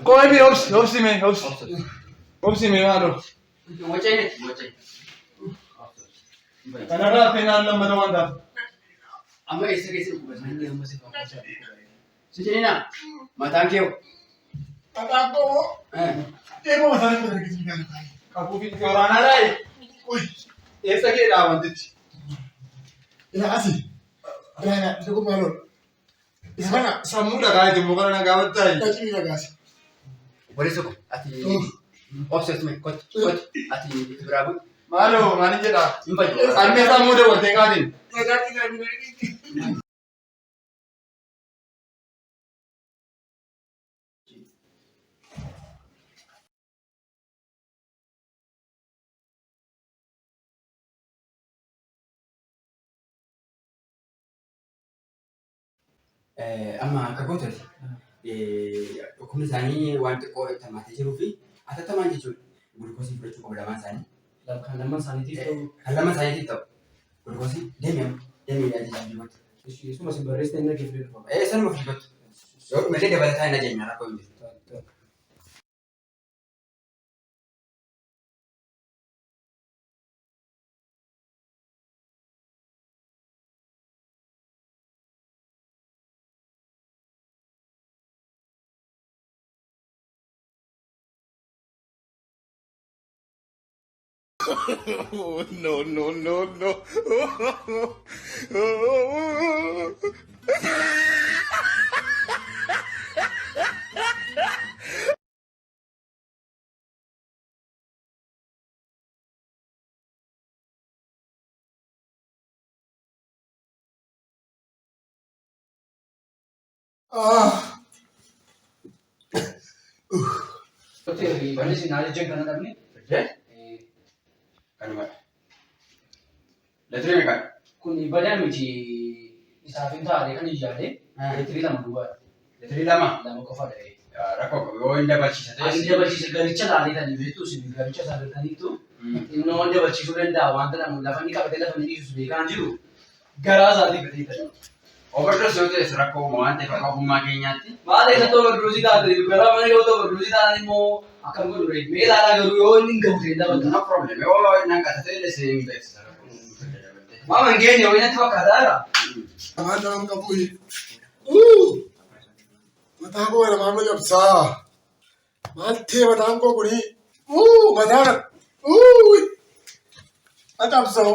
Qoy mee obsi obsi mee obsi. Obsi mee maaloo. Wacee miti wacee. Kanarraa haftee naan lammata waan taate. Amma eessa keessa dhukkuba isaanii amma si fakkaata. Si jedhina mataan kee hoo? Mataan koo eegoo mataan koo dargaggeessi kan Kakuu fi waraanaa laayi. Eessa kee dhaa wantichi? Ila asi. Ila ila isa kun maaloo. Isa kana Sammuu dhagaa itti immoo kana na gaafattaa. dhaqii dhagaasi. Obboleessa koo ati obsi osuma kottu kottu ati biraa bu'i. Maaloo maalin jedhaa? Hin fayyu. Harmee sammuu dabaltee kaatiin. Dhagaatti kan Amma akka gootati dhukkubni isaanii waan xiqqoo itti hammaatee jiruu fi atattamaan jechuudha. Gulukoosii fudhachuu qabu lamaan isaanii. Kan lamaan isaaniitiif ta'u. Kan lamaan isaaniitiif ta'u. Gulukoosii deemi amma deemi ajajaa jirutti. Isuma isin barreessite inni argee dhufa. Sanuma fiigatu. Yoo dhumallee dabalataa hin ajajna rakkoo hin jiru. No, no, no, no. Ah. Wanni isin ajajjan kana dhabne. Kanumadha. Leetirii meeqa? Kun badaa miti isaaf hin taane kan ijaalle leetirii 2 duwwaadha. Leetirii 2? 2 qofadha. Rakkoo qabu yoo hin dabalchiisa ta'e. Ani dabalchiisa garicha laalee tani beektu isin garicha isaa beektaniittu innoo dabalchiisuu danda'a waan ta'an lafa inni qabatee lafa inni dhiisus beekaan jiru garaa isaatii gadii ta'e. Overdose yoo ta'es rakkoo uuma waan ta'eef akka ogummaa keenyaatti. Maal eessatti overdose taate garaa mana yoo overdose taatan immoo akkam godhu ree mee ilaalaa garuu yoo inni hin gahu ta'e dabalta. No problem yoo inni hanqata ta'e illee si hin beeksisa rakkoo. Maama hin geenye wayii natti fakkaataa jira. Afaan namaan qabu. Mataa koo namaan na cabsaa. Maal ta'e mataan koo kuni? Mataa na. Na cabsaa.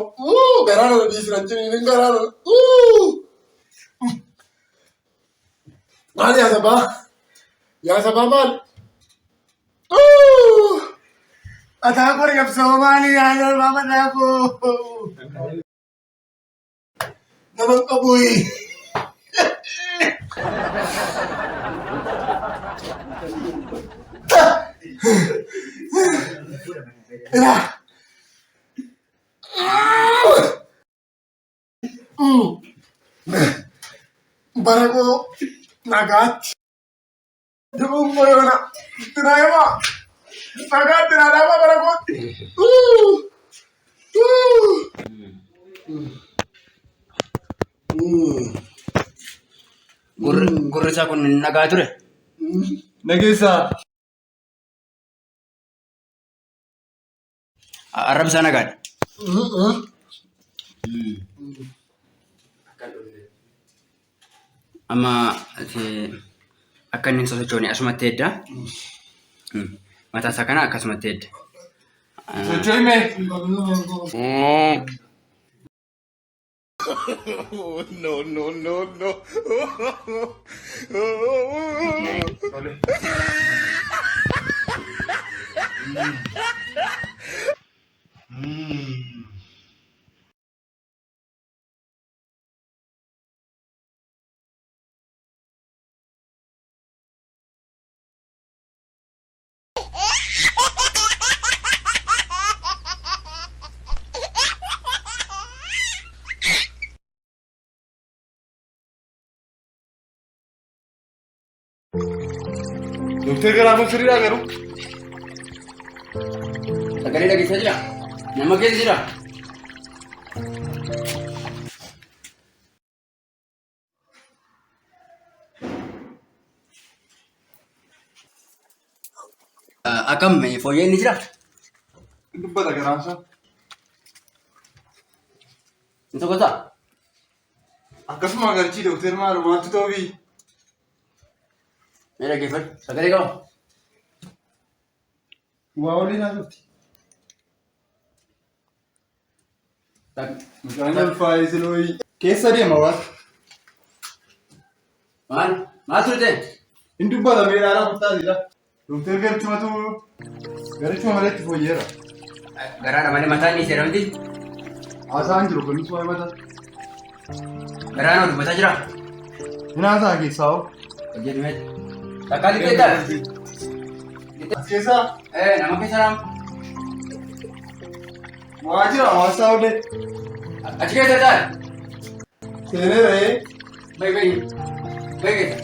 Garaa na dhiisira jiniin garaa na. Maal yaa sabaa? Yaa sabaa maal? Mataa koo na cabsaa maali yaa sabaa mataa koo? Nama hin qabu. Ilaa. Bara koo nagaatti. Du'uun koo yoona. Itti naa himaa. Nagaatti naa dhaabaa bara kootti. Gurri isaa kun nagaa ture. Nageessaa. Arrabni isaa nagaadha. Amma akka inni hin sosochoone asumatti edda. Mataa isaa kana akkasumatti edda. Socho'i mee. No, no, no, no. Tole. Dooktar garaa kun sirriidhaa garuu. Sagalee dhageessaa jira? Nama keessa jira? Akkam fooyyee inni jira? Dubbata garaansaa. Hin sokotaa? Akkasuma galchii dooktar maal maaltu ta'uufi? Mee dhaggeeffadhu. Sagalee qaba. Waa waliin haasofti. Mucaan ulfaa'ee silooyi. Keessa deema waan. Maal? Maal turte? Hin dubbata meedhaadhaa kuttaatidha. Dooktar galchumatu garichuma malee itti fooyyeera. Garaadha malee mataan ni seera miti. Haasaan jiru kunis waa'ee mataa. Garaan hoo dubbataa jira. Hin haasaa keessaa hoo. Hojjetu meeti. Takkaa lixxeettaa? As keessaa Ee nama keessa raam. waa jira hawaasaa olee. Achi keessa taa'e. Seeneera ee. Bayi bayi. Bayi keessa.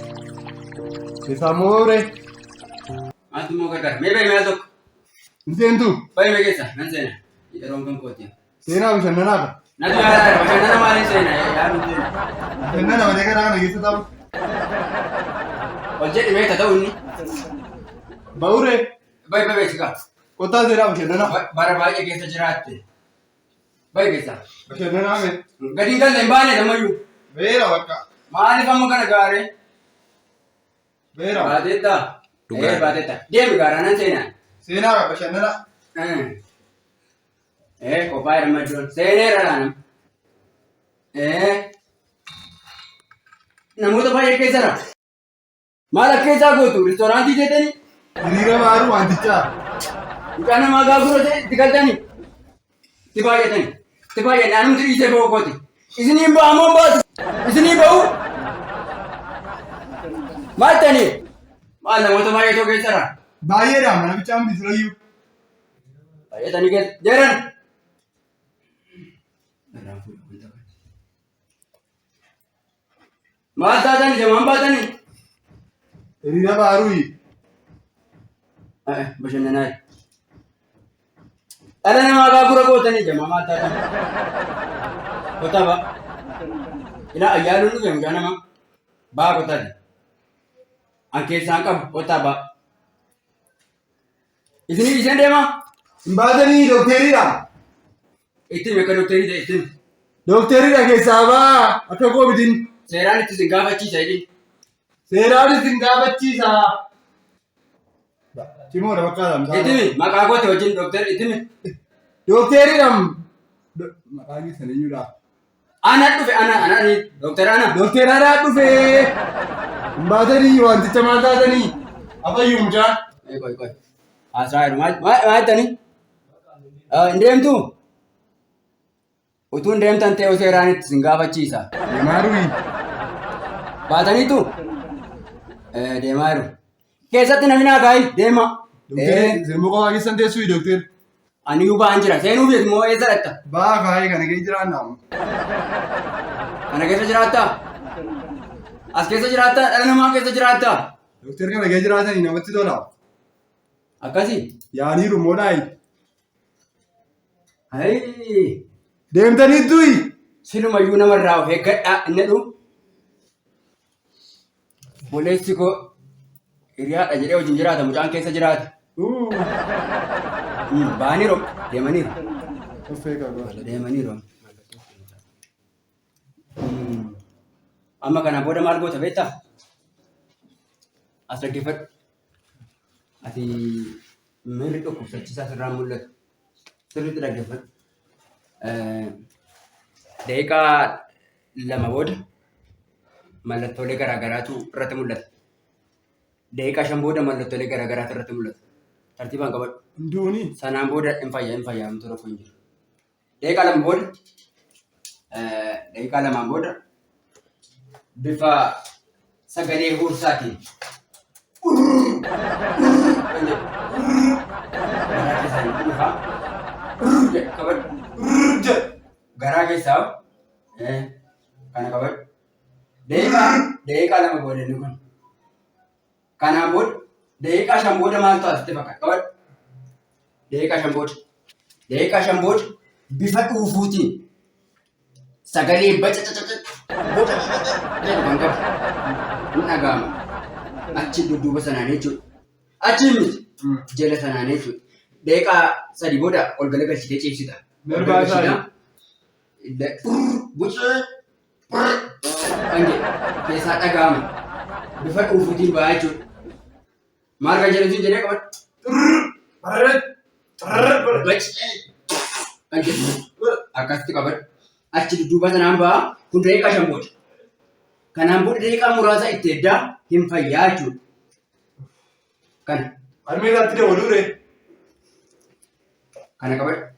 Keessaa mooree. Maaltu immoo gargaara? Mee bayi mee tokko. Hin seentu. Bayi mee keessa. Nan seena. Yeroon kan kooti. Seenaa bashannanaa ka. Natu yaalaa bashannana maaliin seena? Yaaluu seena. Bashannana malee karaa kana keessa taa'u. Ol jedhi mee ta'u inni. Ba'uuree. Bayi bayi sigaa. Kottaa seenaa bashannanaa. Bara baay'ee keessa jiraatte. Bayi keessa. Bashannanaa mee. Gadi hin galle hin baane ammayyuu. Beera bakka. Maaliif amma kana gaaree? Beera. Baateetta. Ee baateetta. Deemi gaaraa nan seenaa. Seenaa ka bashannanaa. Ee qophaa'eera amma iddoon. Seeneera laanam. Ee namoota baay'ee keessara. Maal akka isaa gootu restooraantii jettanii Hiriira baaruu wantichaa. mucaa namaa gaagura ta'e itti galtanii itti baay'atanii itti baay'atanii anumti dhiisee ba'uu kooti. Isiniin ba'a ammoo hin baatu. Isinii ba'u. Maal ta'anii? Maal namoota baay'eetoo keessara. Baay'eedha mana bichaan bisirayyuu. Baay'atanii keessa jeeran. Maal taatanii jamaan baatanii? Hiriira baaruuyi. Bashannanaa. Dhala namaa gaagura gootanii jamaa maal taatan? Kottaa ba'a. Ilaa ayyaaluun dhufe mucaa namaa. Ba'a kottaati. An keessaan qabu kottaa ba'a. Isinii isheen deemaa? Hin baatanii dookteriidha. Ittiin akka dookterii ta'e ittiin. Dookteriidha keessaa baa akka koobitiin. Seeraan itti isin gaafachiisa jedhin. Seeraan isin gaafachiisa. Cimoodha bakka Ittimi maqaa kooti wajjin dookter ittimi. Dookteriidha. Maqaan keessan eenyudha? Ana dhufe ana ana ani dookter ana. Dookter Adaa dhufe. Hin baatanii wanticha maal taatanii? Afayyuu mucaan. Qoy qoy. Haasaa jiru maal maal jettanii? Hin deemtuu? Utuu hin deemtan ta'e seeraan itti isin gaafachiisa. Deemaa ruyi. Baataniitu? Deemaa jiru. Keessatti namni naa kaayi deema. Dookter isin muka waa keessan teessuu dookter. Ani iyyuu ba'aan jira. Seenuu beeku moo eessa dhatta? Ba'aa kaayee kana keessa jiraannaa. Kana keessa jiraattaa? As keessa jiraattaa? Dhala namaa keessa jiraattaa? Dookter kana keessa jiraatanii namatti tola. Akkasii? Yaaniiru immoo dhaayi. Ayii! Deemtaniittuyi. Silumayyuu namarraa of eeggadhaa inni jedhu obboleessi koo hiriyaadha jedhee wajjin jiraata mucaan keessa jiraata. Ba'aniiru deemaniiru. Of eegaa goota. Deemaniiru. Amma kana booda maal goota beektaa? As dhaggeeffadhu. Ati miirri dhukkubsachiisaa sirraa mul'atu. Sirriitti dhaggeeffadhu. Daqiiqaa 2 booda mallattoolee garaa garaatu irratti mul'ata. Daqiiqaa 5 booda mallattoolee garaa garaatu irratti mul'ata. Tartiibaan qabadhu. Duuni. Sanaan booda hin fayya hin fayya hamtuu rakkoo hin jiru. Daqiiqaa 2 booda daqiiqaa 2n booda bifa sagalee huursaatiin kan jedhu garaa keessaa ni dhufa. Jedhu qabadhu. Jedhu garaa keessaa kana qabadhu. Daqiiqaa 2 booda inni kun. Kanaan booda daqiiqaa 5 booda maal ta'a sitti fakkaata? Qabadhu. Daqiiqaa 5 booda. Daqiiqaa 5 booda bifa dhuufuutiin sagalee bacacacaca bocacacaca jedhu kan qabu hin dhaga'ama. Achi dudduuba sanaan jechuudha. Achi miti. Jala sanaan jechuudha. Daqiiqaa 3 booda ol galagalchitee ciibsita. Ol galagalchita. Bucee kan jedhu keessaa dhaga'ama. Bifa dhuufuutiin ba'a jechuudha. Maal kan jedhu siin jedhee qabadhu. Bacee kan jedhu akkasitti qabadhu. Achi dudduuba sanaan ba'a. Kun daqiiqaa 5 booda. Kanaan booda daqiiqaa muraasa itti eddaa hin fayyaa jechuudha. Kana. Harmee isaatti dabaluu ree. Kana qabadhu.